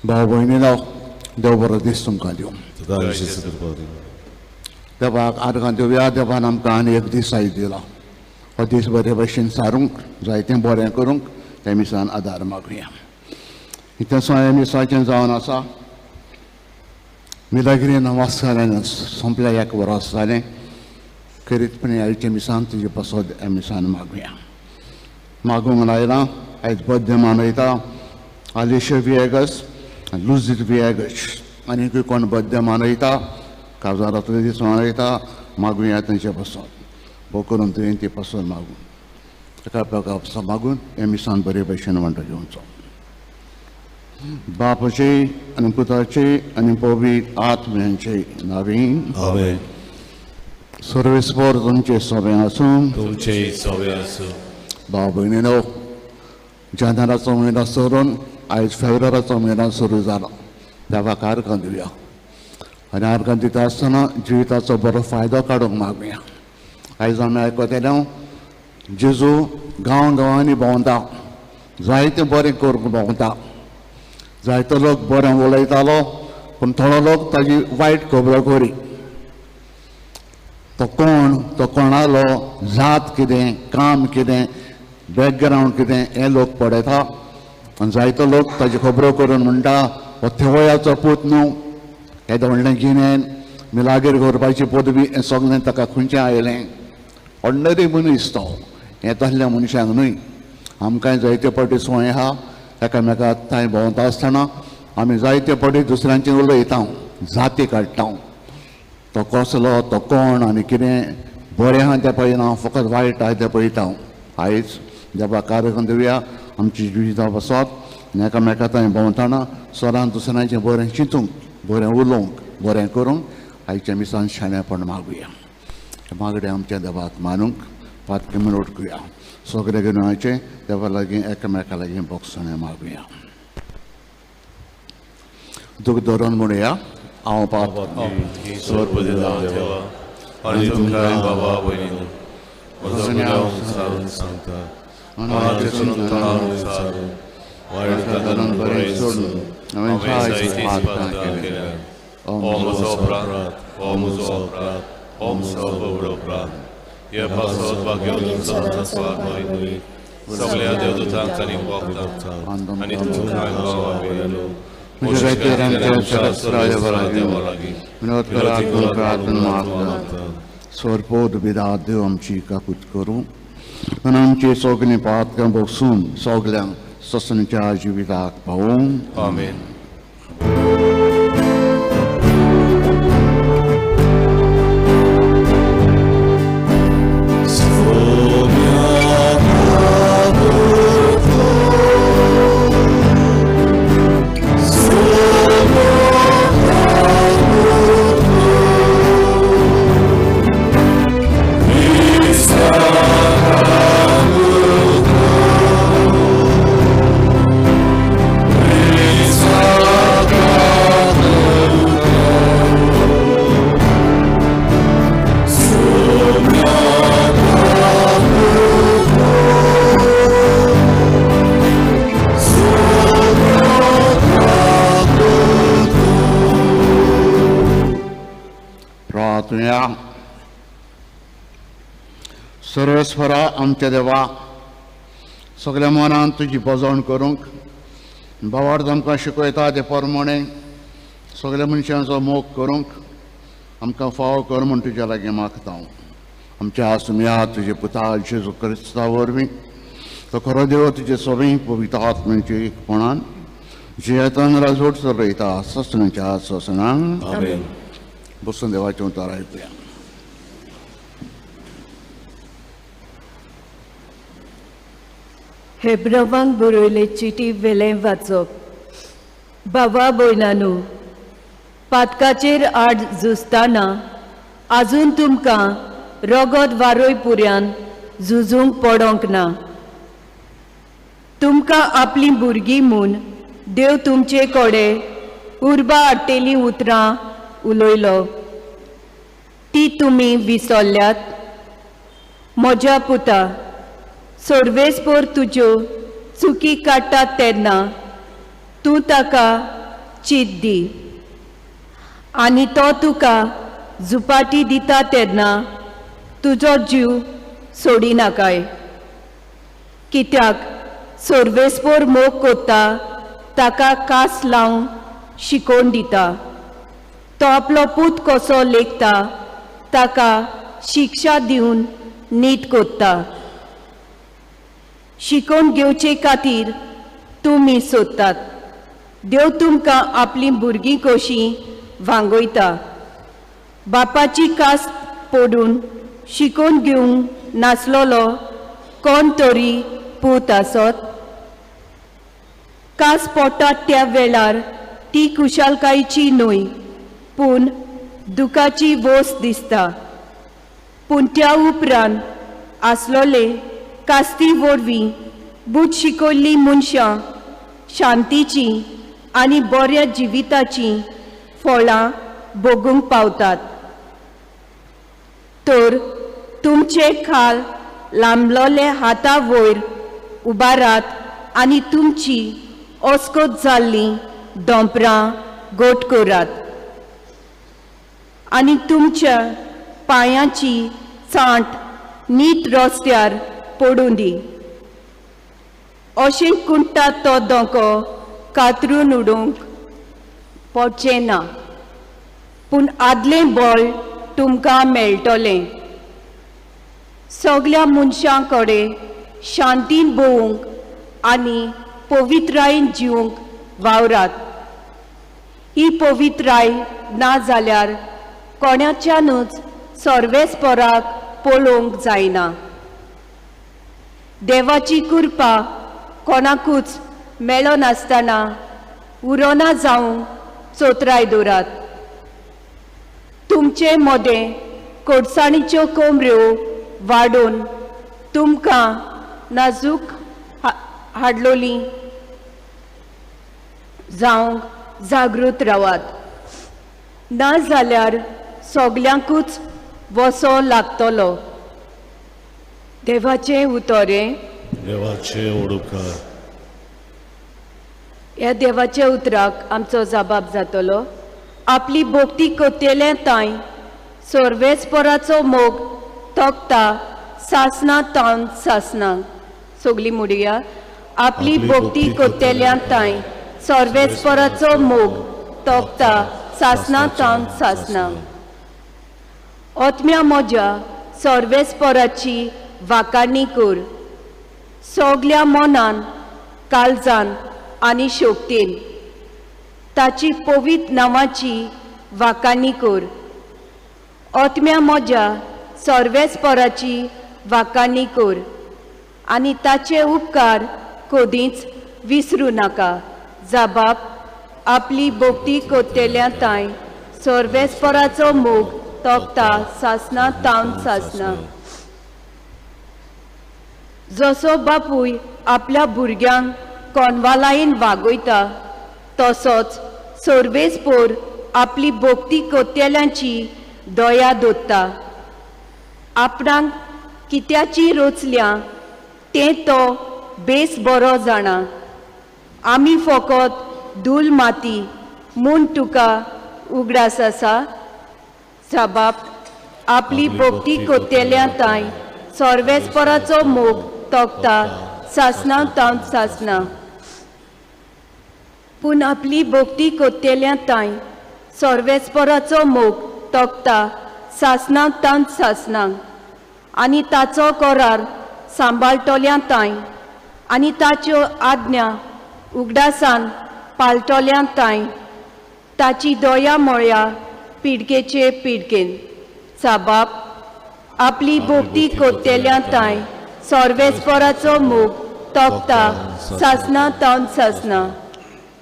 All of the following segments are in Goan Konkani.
भाव भयणीनो देव बरो दीस तुमकां दिवं. देवाक आर्गां दिवया. देवान आमकां आनी एक दीस आयज दिला. हो दीस बरे भशेन सारूंक जायतें बरें करूंक त्या मिसान आदार मागुया. इतलें ह्या मिसाचें जावन आसा. मिलागिरी नमाज जालें सोंपल्या एक वरस जालें. खेरीतपणी आयच्या मिसान तुजे पासत ह्या मिसान मागुया. मागूंक लायलां आयज बड्डे मनयता आलिशा विएगस लुजीत विएगस आनीकूय कोण बड्डे मनयता काजारांतले दीस मनयता मागुया तेंचे पासत. भोव करून तुवें ती पासत मागून एका प्रकार मागून हे मिसान बरे भशेन वांटो घेवचो. बापाचे आनी पुताचे आनी पवित्र आत्म्यांचे नांवान आमेन. सर्वेस्पर तुमचे सोबें आसूं. तुमचे सोबें आसूं. भाव भयणीनो जानेराचो म्हयनो सरून आयज फेब्रुवाराचो म्हयनो सुरू जाला. देवाक आर्गां दिवया आनी आर्गां दिता आसतना जिविताचो बरो फायदो काडूंक मागुया. आयज आमी आयकतले जेजू गांव गांवांनी भोंवता, जायतें बरें करूंक भोंवता. जायतो लोक बरें उलयतालो पूण थोडो लोक ताजी वायट खबरो करी. तो कोण, तो कोणालो, जात कितें, काम कितें, बॅकग्रावंड कितें हें लोक पळयता. आनी जायतो लोक ताजी खबरो करून म्हणटा हो थेवयाचो पूत न्हू, हें व्हडलें गिन्यान मिलागीर करपाची पदवी हें सगळें ताका खंयचें आयलें. ऑर्डनरी मनीस तो. हें तसल्या मनशांक न्हय. आमकांय जायते फावटी संवय आहा एकामेका थंय भोंवता आसतना आमी जायते फावटी दुसऱ्यांचें उलयता, जाती काडटा. तो कसलो, तो कोण आनी कितें बरें आहा तें पळयना, फकत वायट आहा तें पळयता. आयज देवाक आर्गां दिवया आमची जिविता पासत आनी एकामेका थंय भोंवतना सदांच दुसऱ्यांचें बरें चिंतूंक, बरें उलोवंक, बरें करूंक आयच्या मिसान शाणेपण मागुया. मागणें आमच्या देवाक मानूंक पातके म्हणून उठकुया. सगळे गुन्यांवाचें देवा लागीं एकामेका लागीं बोगसणें मागुया. दूख धरून म्हणुया. हांव पाप देवा आनी तुमकां बाबा भयणीनो म्हजो गुन्यांव सारून सांगता वायट सोडून हांवें जायतीं पातकां केल्यांत. हो म्हजो अपराध, हो म्हजो अपराध, हो म्हजो व्हडलो अपराध. हे पासत भाग्यवंत न्हय सगळ्या देवदूतांक आनी भक्तांक आनी तुमकां बाबा भयणीनो म्हज्या खातीर आमच्या देवा लागीं विनोद करात, प्रार्थना मागता. स्वरपोद बिदा देव आमची काकूत करूं आनी आमची सगळीं पातकां बसून सगल्यांक ससनच्या जिविताक पावूं. आमेन. सर्वेस्वरा आमच्या देवा, सगळ्या मनान तुजी बजवण करूंक भावार्थ आमकां शिकयता ते प्रमाणे सगळ्या मनशांचो मोग करूंक आमकां फावो कर म्हूण तुज्या लागीं मागता हांव। आमच्या आसुया तुजे पुता जेजू क्रिस्ता वरवीं तो खरो देव तुजे सगळीं पवित्र आत्म्यांचे एकपणान जियेतान राजवट चलयता ससणाच्या ससणांक। आमेन। बसून देवाचें उतर आयकुया। हेब्रवांक बरयले चिटी वेलें वाचप। बाबा भयणांनो, पातकाचेर आड झुजतना आजून तुमकां रगत वारोय पुऱ्यान झुजूंक पडोंक ना। तुमकां आपलीं भुरगीं म्हूण देव तुमचे कडेन उर्बा हाडटेलीं उतरां उलयलो, ती तुमी विसरल्यात। म्हज्या पुता, सर्वेस्पोर तुज्यो चुकी काडटा तेन्ना तूं ताका चीत दी आनी तो तुका झुपाटी दिता तेन्ना तुजो जीव सोडिनाकाय, कित्याक सर्वेस्पोर मोग कोत्ता ताका कास लावन शिकोवन दिता। तो आपलो पूत कसो लेखता ताका शिक्षा दिवन नीत कोत्ता। शिकोवन घेवचे खातीर तुमी सोदतात, देव तुमकां आपलीं भुरगीं कशीं वांगयता। बापाची कास पडून शिकोवन घेवंक नासलेलो कोण तरी पूत आसत? कास पडटात त्या वेळार ती खुशालकायेची न्हय, पूण दुखाची वोस दिसता। पूण त्या उपरांत आसलोले कास्ती वरवीं बूट शिकयल्लीं मनशां शांतीचीं आनी बऱ्या जिविताचीं फळां भोगूंक पावतात। तर तुमचे खाल लांबलोले हाता वयर उबारात आनी तुमची अस्कत जाल्लीं दोंपरां गोट करात आनी तुमच्या पांयांची चांट नीट रस्त्यार पडूं दी। अशें कुंटा तो दोंको कातरून उडोवंक पडचें ना, पूण आदलें बळ तुमकां मेळटलें। सगल्या मनशां कडेन शांतीन भोवूंक आनी पवित्रायेन जिवंक वावरात। ही पवित्राय ना जाल्यार कोणाच्यानूच सर्वेस्पराक पळोवंक जायना। देवाची कृपा कोणाकूच मेळनासतना उरना जावंक चोत्राय दवरात। तुमचे मदें कोडसाणीच्यो कोमऱ्यो वाडोवन तुमकां नाजूक हाडलोली जावंक जागृत रावात, ना जाल्यार सगल्यांकूच वसो लागतलो। देवाचें उतरें। देवाचे उपकार। ह्या देवाच्या उतराक आमचो जबाब जातलो। आपली भक्ती कोतेले तांय सर्वेस्पराचो मोग तोखता सासना तावन सासना। सगली मुडया। आपली भक्ती कोतेल्या तांय सर्वेस्पराचो मोग तोखता सासना तावन सासना। आत्म्या म्हज्या सर्वेस्पराची वाखाणी कर, सगल्या मनान काळजान आनी शक्तीन ताची पवित्र नांवाची वाखाणी कर। आत्म्या म्हज्या सर्वेस्पराची वाखाणी कर आनी ताचे उपकार कदींच विसरूं नाका। जाबाब आपली भक्ती कोत्तेल्या तांय सर्वेस्पराचो मोग तोखता सासना तावन सासना। जसो बापूय आपल्या भुरग्यांक कोनवालायेन वागयता तसोच सर्वेस्पोर आपली भक्ती कोत्तेल्यांची दया दोत्ता। आपणाक कित्याची रोचल्या तें तो बेस बरो जाणा। आमी फकत धूल माती म्हूण तुका उगडास आसा। साबाब आपली भक्ती कोत्तेल्या तांय सर्वेस्पराचो मोग तोखता सासना तावन सासना. पूण आपली भक्ती कोत्तेल्या तांय सर्वेस्पराचो मोग तोखता सासना तावन सासना आनी ताचो करार सांबाळटल्या तांय आनी ताच्यो आज्ञा उगडासान पाळटल्या तांय ताची दया म्हळ्या पिडकेचे पिडकेन. साबाब आपली भक्ती कोत्तेल्या तांय सर्वेस्पराचो मोग तोखता सासना तावन सासना.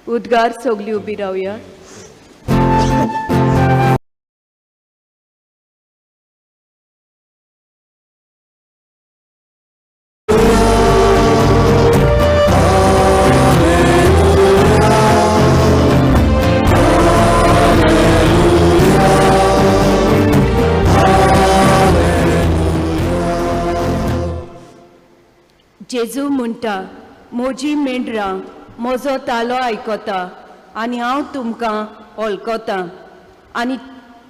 उद्गार सगळी उबी रावया. जेजू म्हणटा, म्हजी मेंढरां म्हजो तालो आयकता आनी हांव तुमकां वळखता आनी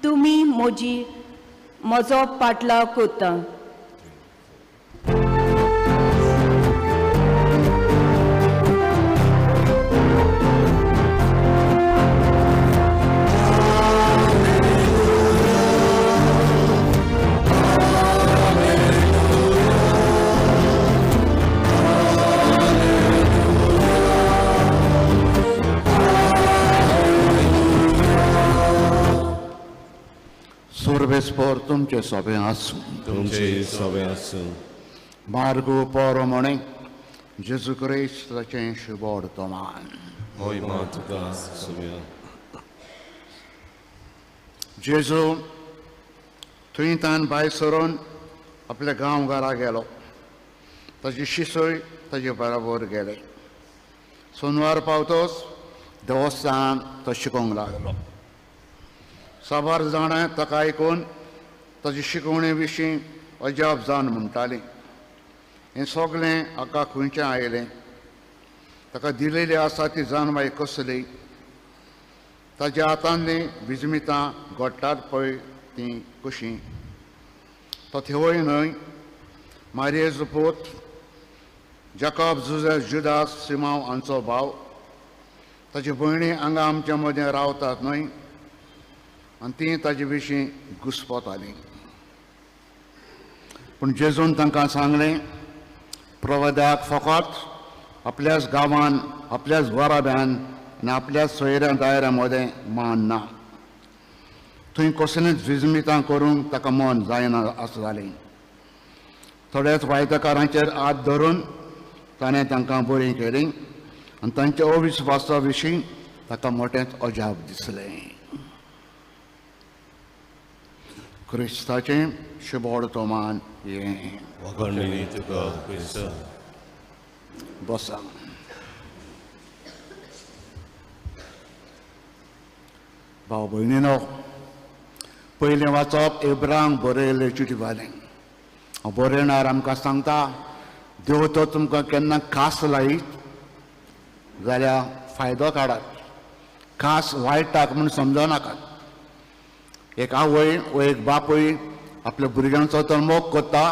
तुमी म्हजो पाटलाव करता. सर्वेस्पर तुमचे सोबे आसूं. तुमचे सोबे आसूं. मार्गो पोरो म्हणे जेजू क्रिस्ताचें शुभवर्तमान. महिमा तुका सुम्या. जेजू थंय तान भायर सरून आपल्या गांव घरा गेलो. ताजी शिसय ताजे बराबर गेले. सोनवार पावतोच देवस्थानान तो शिकोवंक लागलो. साबार जाणां ताका आयकून ताजी शिकवणे विशीं अजाप जावन म्हणटालीं, हें सगळें हाका खंयचें आयलें? ताका दिलेली आसा ती जाणवाय कसली? ताज्या हातांतलीं विजमितां घडटात पळय तीं कशीं? तो थेवय न्हय मारयेचो पूत, जाकब, जुदास, सिमांव हांचो भाव. ताची भयणी हांगा आमच्या मदें रावतात न्हय? आनी तीं ताजे विशीं घुस्पतालीं. पूण जेजून तांकां सांगलें, प्रवाद्याक फकत आपल्याच गांवान, आपल्याच घराब्यान आनी आपल्याच सोयऱ्या दायऱ्या मदें मान ना. थंय कसलेंच विजमितां करूंक ताका मन जायना आस जालें. थोड्याच वायटकारांचेर हात धरून ताणें तांकां बरीं केलीं आनी तांच्या अविस्वासा विशीं ताका मोटेंच अजाप दिसलें. क्रिस्ताचें शुभवर्तमान हें. बसा. भाव भयणीनो, पयलें वाचप एब्रांक बरयल्ले चिटी वालें. बरयणार आमकां सांगता, देव तो तुमकां केन्ना खास लायत जाल्यार फायदो काडात, खास वायटाक म्हूण समजनाकात. एक आवय वो एक बापूय आपल्या भुरग्यांचो तर मोग करता,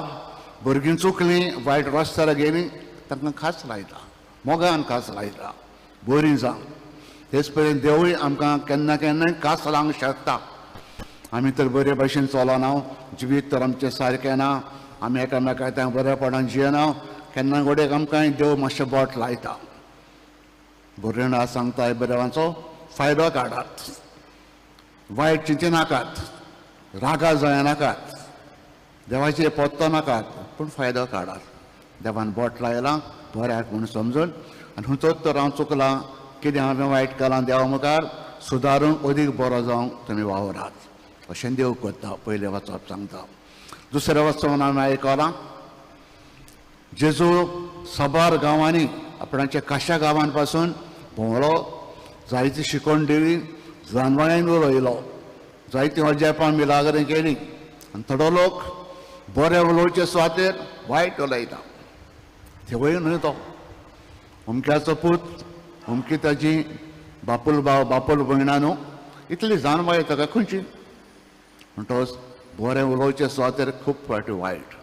भुरगीं चुकलीं वायट रस्त्यार गेलीं तांकां खास लायता, मोगान खास लायता, बरीं जावं. तेच परेन देवूय आमकां केन्ना केन्नाय खास लावंक शकता. आमी तर बरे भशेन चलना, जिवीत तर आमचें सारकें ना, आमी एकामेकां बरेपणान जियेना, केन्ना घडयेक आमकां देव मातशें बोट लायता. बरें सांगता, बरेवांचो फायदो काडात, वायट चिंती नाकात, रागा जायनाकात, देवाचेर पत्तो नाकात, पूण फायदो काडात. देवान बोट लायलां बऱ्याक म्हूण समजून आनी खंयचोच तर हांव चुकलां, कितें हांवें वायट केलां देवा मुखार सुदारूंक अदीक बरो जावंक तुमी वावरात, अशें देव करता. पयलें वाचप सांगता. दुसरें वाचप हांवें आयकलां, जेजू साबार गांवांनी आपणाच्या काशा गांवां पासून भोंवलो, जायती शिकवण दिली, जानवरांक उलयलो, जायतीं अजापां मिलाग्रां केलीं. आनी थोडो लोक बरे उलोवचे सुवातेर वायट उलयता. थंय न्हय तो अमक्याचो पूत, अमकी ताजी बापूल भाव, बापूल भयणां न्हू, इतली जाणवाय ताका खंयची? म्हणटकच बरें उलोवचे सुवातेर खूब फावटी वायट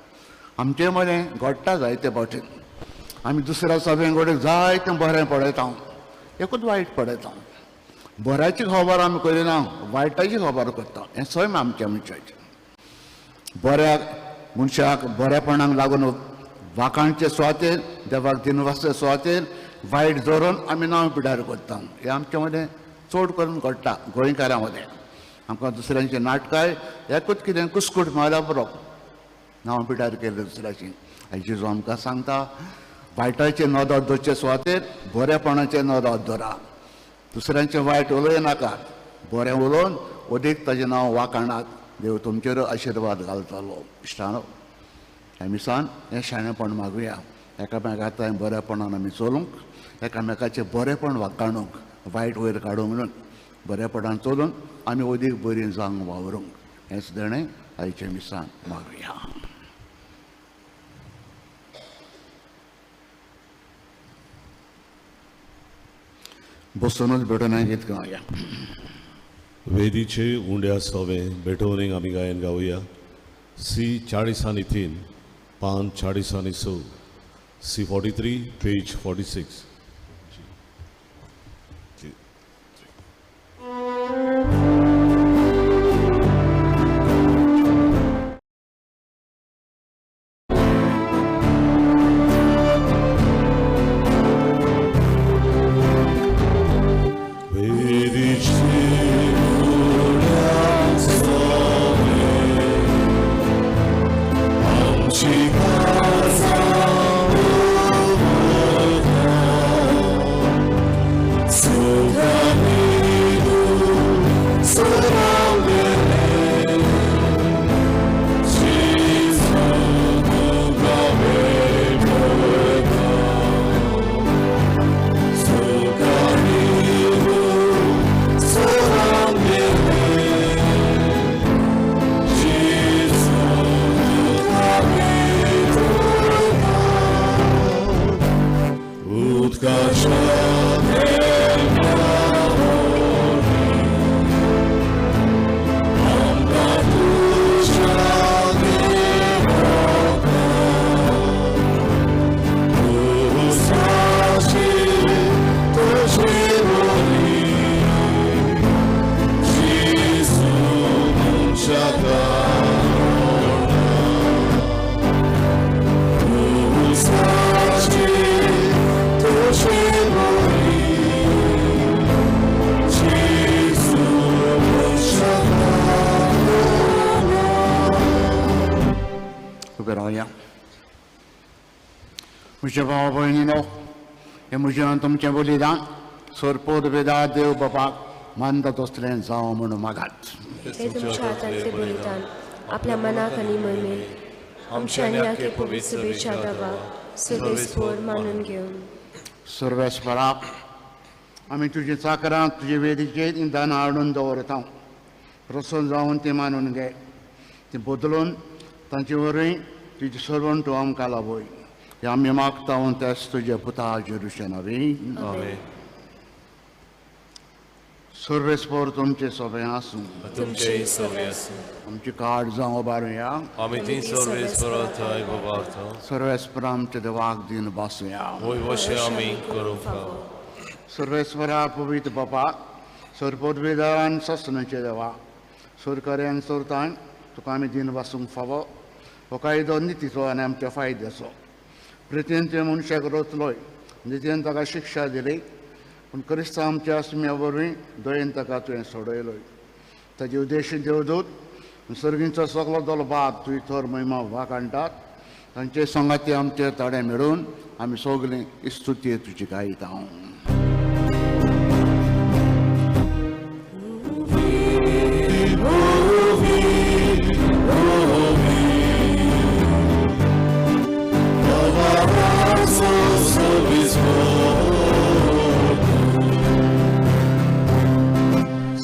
आमचे मदें घडटा जायते फावटी. आमी दुसऱ्या सभें कडेन जायतें बरें पळयता, एकूच वायट पळयता. बऱ्याची खबर आमी करिना, वायटाची खबर करता. हें सैम आमच्या मनशाचें. बऱ्या मनशाक बरेपणाक लागून वाखाणचे सुवातेर, देवाक दिनवासचे सुवातेर वायट धरून आमी नांव पिड्यार करता. हें आमच्या मदें चड करून घडटा गोंयकारां मदें. आमकां दुसऱ्यांचें नाटकाय एकूच कितें कुस्कूट मारल्या पुरो, नांव पिड्यार केलें दुसऱ्याची. आनी जेजू आमकां सांगता वायटाचें नदर दवरचे सुवातेर बरेपणाचें नदर दवरा. दुसऱ्यांचें वायट उलयनाकात, बरें उलोवन अदीक ताजें नांव वाखाणात. देव तुमचेर आशिर्वाद घालतलो. इश्टानो, ह्या मिसान हें शाणेपण मागुया. एकामेकांत बरेपणान आमी चलूंक, एकामेकाचें बरेपण वाखाणूंक, वायट वयर काडूंक न्हय, बरेपणान चलून आमी अदीक बरी जावंक वावरूंक. हेंच देणें आयचें मिसान मागुया. बसूनच भेटून गीत गावया. वेदीचे उंड्या सोवे भेटवणीक आमी गायन गावया. सी 43, पान 46, सी 43, पेज 46. म्हज्या भाव भयणीनो, हें म्हजें तुमचें बलिदान सरपोत वेदा देव बापाक मानता तसलें जावं म्हणून मागात. तुमच्या हातांतलें बलिदान आपल्या मनाक आनी मोहिमेक आमच्या आनी आखे पवित्र सभेच्या देवाक सर्वेस्पोर मानून घेवन. सर्वेस्परा, आमी तुजी चाकरां तुजे वेदीचेर दानां हाडून दवरता. प्रसन्न जावन ती मानून घे, ती बदलून तांचे वरवीं तुजी सर्वण तूं आमकां लाभय. हें आमी मागता तेच तुजे पुता जेरुशे नवी. सर्वेस्पोर तुमचे सोबें आसूं. तुमचेय सोबें आसूं. आमची काड जावं उबारुया. आमी ती सर्वेस्परा थंय उबारता. सर्वेस्परा आमच्या देवाक दिन बासुया. वय वशे आमी करूंक फावो. सर्वेस्परा पवित्र बापा, सरपोतवेदारान ससनाचे देवा, सरकार्यान सोरतान तुका आमी दिन बासूंक फावो. हो कायदो नितीचो आनी आमच्या फायद्याचो. प्रितीन तुवें मनशाक रचलोय, नितीन ताका शिक्षा दिली, पूण क्रिस्तांव आमच्या आसम्या वरवीं दयेन ताका तुवें सोडयलोय. ताजे उद्देशी देवदूत सर्गींचो सगलो दलबाद तुजी थर महिमा वाखाणटात. तांचे संगाती आमचे ताडे मेळून आमी सगलीं इस्तुती तुजी गायता.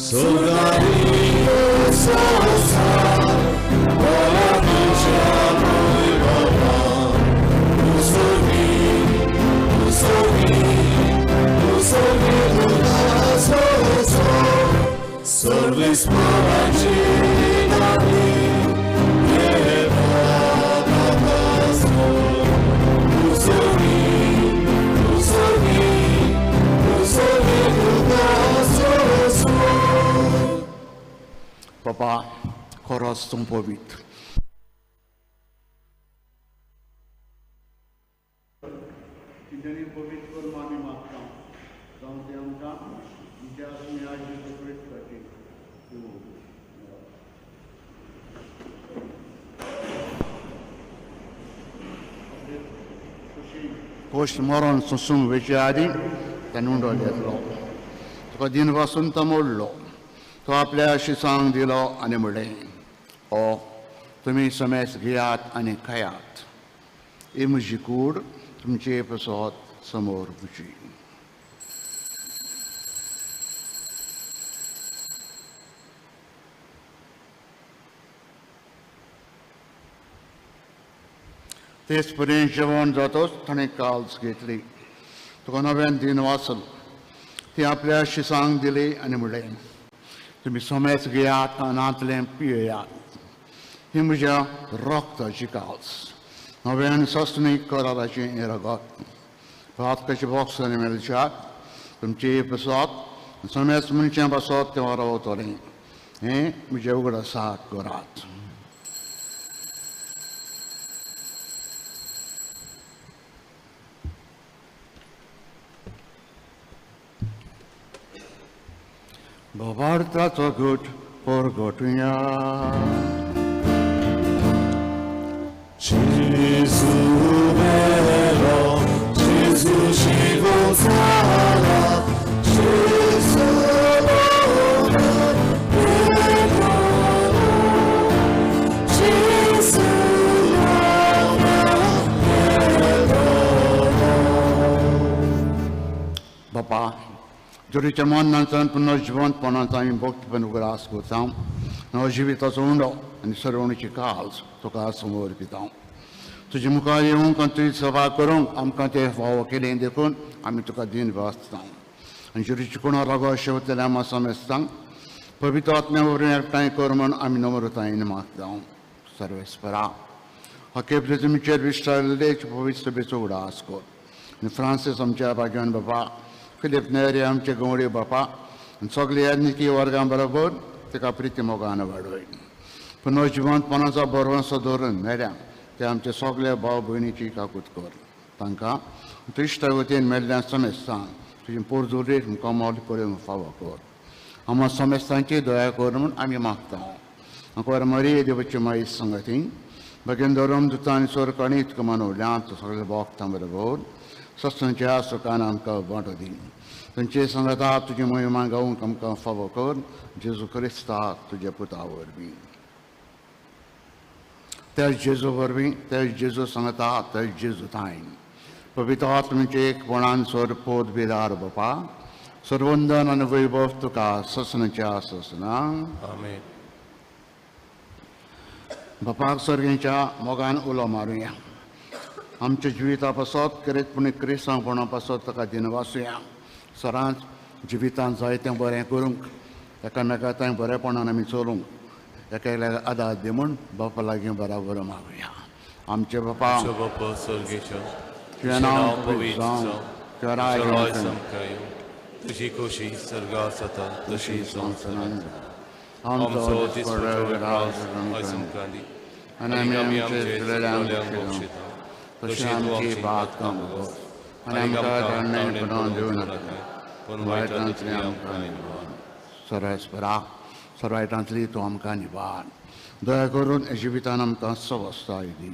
So खरोच तूं पवित्र. कोश मरोन सोसूंक वेचे आदीं ताणें उंडो घेतलो, तुका दिन पासून तो मोडलो, तो आपल्या शिसांक दिलो आनी म्हणलें, ओ तुमी समेस घेयात आनी खायात, ही म्हजी कूड तुमचे पसत समोर म्हजी. तेच परी जेवण जातोच ताणें काल्स घेतली, तुका नव्यान दिन वाचल, ती आपल्या शिसांक दिली आनी म्हणलें, तुमी समेस घेयात आनी पियेयात, ही म्हज्या रक्ताची काल्स, नव्यान सस्नीक कराराचें हें रगत, भात कशें बॉक्सांनी मेळच्याक तुमचे पसत समेस मनशां पासत तें रावतलें, हें म्हजें उगडासाक करात. भावार्थाचो घट परगटुया. Gesù vero, Gesù ci consola, Gesù amore perdono, Gesù amore perdono. बापा, जोडीच्या मनांतल्यान पुनर्जिवंतपणांत आमी भक्तपण उगडास करता, नवजिविताचो उंडो आनी सरवणीची काल्स तुका समोर पिता. तुजे मुखार येवंक आनी तुजी सभा करूंक आमकां तें फावो केलें देखून आमी तुका दिन वाचता. आनी जेरूची कोणा रागो शेवतल्या आमा समेस्तांक पवित्र आत्म्या वरवीं एकठांय कर म्हूण आमी नम्रतायेन मागता. सर्वेस्परा, हकेपले तुमचेर विस्तारिल्ले पवित्र सभेचो उगडास कर आनी फ्रांसीस आमच्या भाग्यान बाबा, फिलीप नेरी आमचे गंवडी बापा आनी सगळे याज्ञिकी वर्गां बरोबर ताका प्रिती मोगान वाडय. पुनर्जिवंतपणाचो भरवंसो दवरून मेल्या ते आमचे सगळे भाव भयणीची काकूत कर, तांकां क्रिस्ता वतीन मेल्ल्या समेस्तांक तुजी पोरजुरीत मुखामोल पळोवंक फावो कर. आमकां समेस्तांची दया कर म्हूण आमी मागता. आंकवार मरिये देवाची माई संगती भगेन धरम दुतान सोरकाणी तुका मनवल्यांत सगळे भोगतां बरोबर सत्संच्या सुखान आमकां वांटो दी. तुमचे संगता तुजी महिमा गावंक आमकां फावो कर, जेजू क्रिस्ता तुज्या पुता वरवीं. त्या जेजू वरवीं, त्या जेजू संगता, त्या जेजू ताईन पवित्र आत्म्याचे एकपणान स्वर पोत बिदार बापा, सर्वंदन आनी वैभव तुका ससनाच्या ससना. आमेन. बापाक सर्गेच्या मोगान उलो मारुया, आमच्या जिविता पासत करीत पूण क्रिस्तांवपणा पासत ताका दिनवासुया. सरांच जिवितांत जाय तें बरें करूंक, एकामेका थंय बरेपणान आमी चलूंक, एका एकल्याक आदार दी म्हूण बापा लागीं बराबर मागुया. आमचे बापा तुजें नांव पवित्र जावं, तुजें राज्य तुजी खोशी सर्गार जाता तशी संवसारांत. आमचो दिसपट्टो वेव्हार आयज आमकां दी आनी आमी आमचे चुकलेल्यांक बक्षिता तशी आमची पातकां भोग आनी आमकां ताणें पडोवन दिवं नाका, पूण वायटांतली आमकां निवार. सर्वेस्परा, सर्वायटांतली तूं आमकां निवार. दया करून जिवितान आमकां सवस्ताय दी.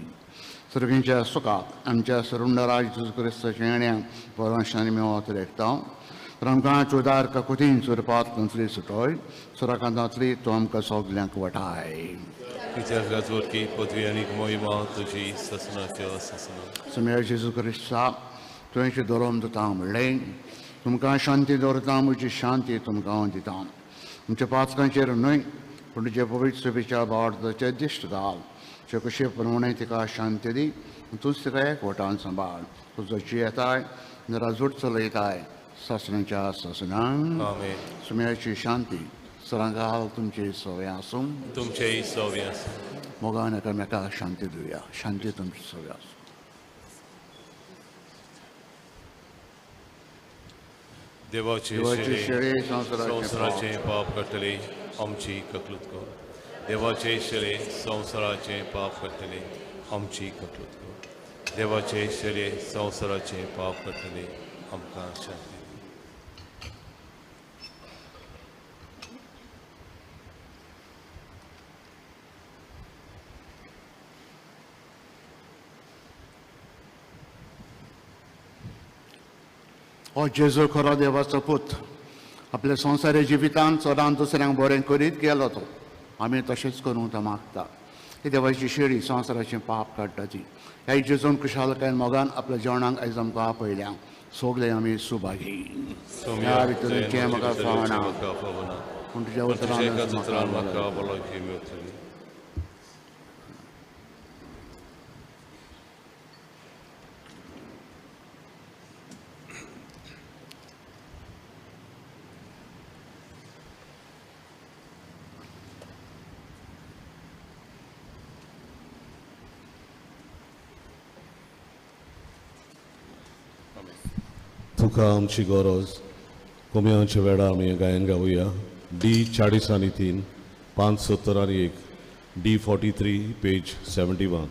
सर्गींच्या सुखाक आमच्या सरुंडराज जेजू क्रिस्ताच्या येण्या बरोवंशांनी मेवत रेखता, तर आमकां चुदार काकुतीन सुरपांतली सुटोय, सुराकांतांतली तूं आमकां सगल्यांक वटाय. कित्याक राजवटकी पदवी आनी महिमा तुजी ससनाच्या ससना. समेळ जेजू क्रिस्ता, तुवें दरोम दिता म्हणलें, तुमकां शांती दवरता, म्हजी शांती तुमकां हांव दिता. तुमच्या पातकांचेर न्हय पूण तुजे पवित्र सभेच्या भावार्थाचेर दिश्ट घाल, जे कशे प्रमाणे तिका शांती दी, तूंच तिका एकवटान सांबाळ. तुजो जियेताय राजवट चलयताय सासणाच्या सासणांक. आमेन. सुमेळाची शांती सरांगाल तुमचे सवय आसूं, तुमचेय सवय आसूं. मोगान एकामेका शांती दिवया. शांती तुमची सवय आसूं. देवाचे देवाचे शेळे संवसाराचें संवसाराचें पाप काडटले आमची ककलूत कर. देवाचे शरे संवसाराचें पाप करतले आमची कटलूत कर. देवाचे शरे संवसाराचें पाप करतले आमकां शांती. हो जेजू खरो देवाचो पूत आपल्या संवसारी जिवितान चडान दुसऱ्यांक बरें करीत गेलो तो आमी तशेंच करूंक तो मागता. ही देवाची शेळी संवसाराचें पाप काडटा ती. ह्या जेजून खुशालकायेन मोगान आपल्या जेवणाक आयज आमकां आपयल्या. सगळे आमी सुभागी. ह्या भितर जें म्हाका फावना पूण तुज्या उतरान म्हाका भलायकी मेळटली. तुका आमची गरज कोम्यांच्या वेळा आमी गायन गावया. डी 40 आनी 3, 570 आनी 1, डी 43 पेज 71.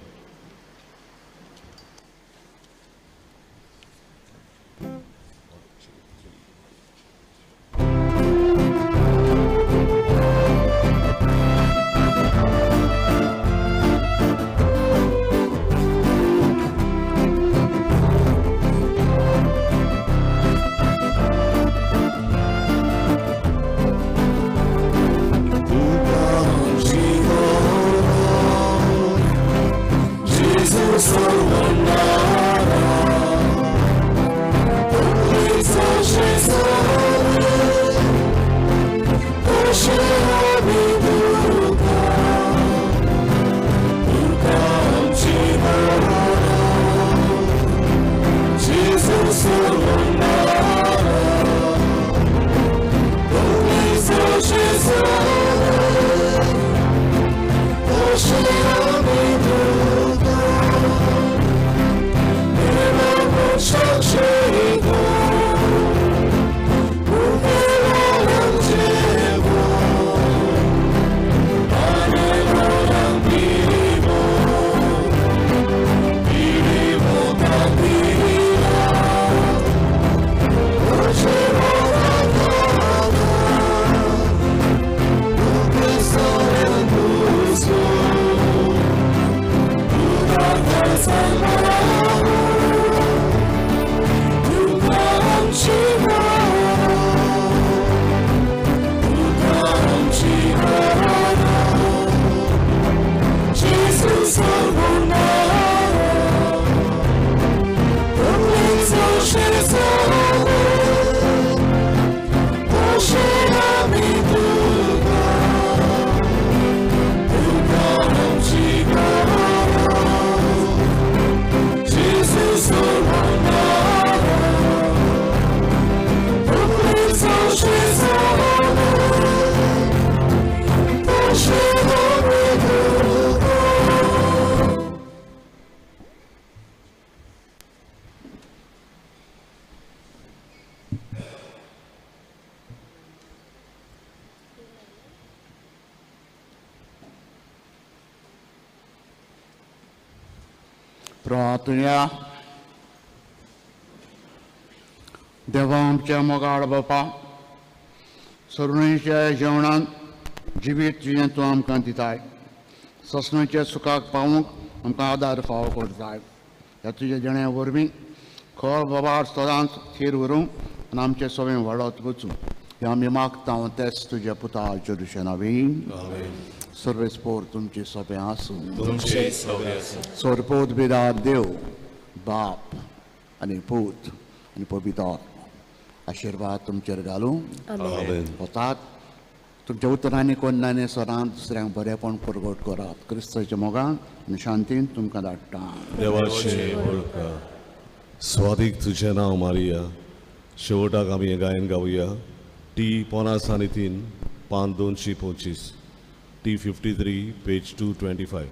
प्रार्थना. देवा आमच्या मोगाळ बापा, सरुणेच्या जेवणान जिवीत तुजें तूं आमकां दिताय. ससनाच्या सुखाक पावूंक आमकां आदार फावो करताय. ह्या तुज्या देण्या वरवीं खर बाबार सदांच थीर उरूंक आनी आमचें सगळें वाडत वचूं हें आमी मागता तेच तुज्या पुता जेरुशे नांवान. सर्वेस्पोर तुमचे सोंपें आसूं. सोरपोत बिदार देव बाप आनी पूत आनी पवित्र आशिर्वाद तुमचेर घालूं. वतात तुमच्या उतरांनी कोन्नानी सरांत दुसऱ्यांक बरेपण परगट करात. क्रिस्ताच्या मोगान आनी शांतीन तुमकां धाडटा. देवाचें वळखा स्वादीक तुजें नांव मारिया. शेवटाक आमी हें गायन गावया. टी 50 आनी 3, 5 225, T 53 page 225.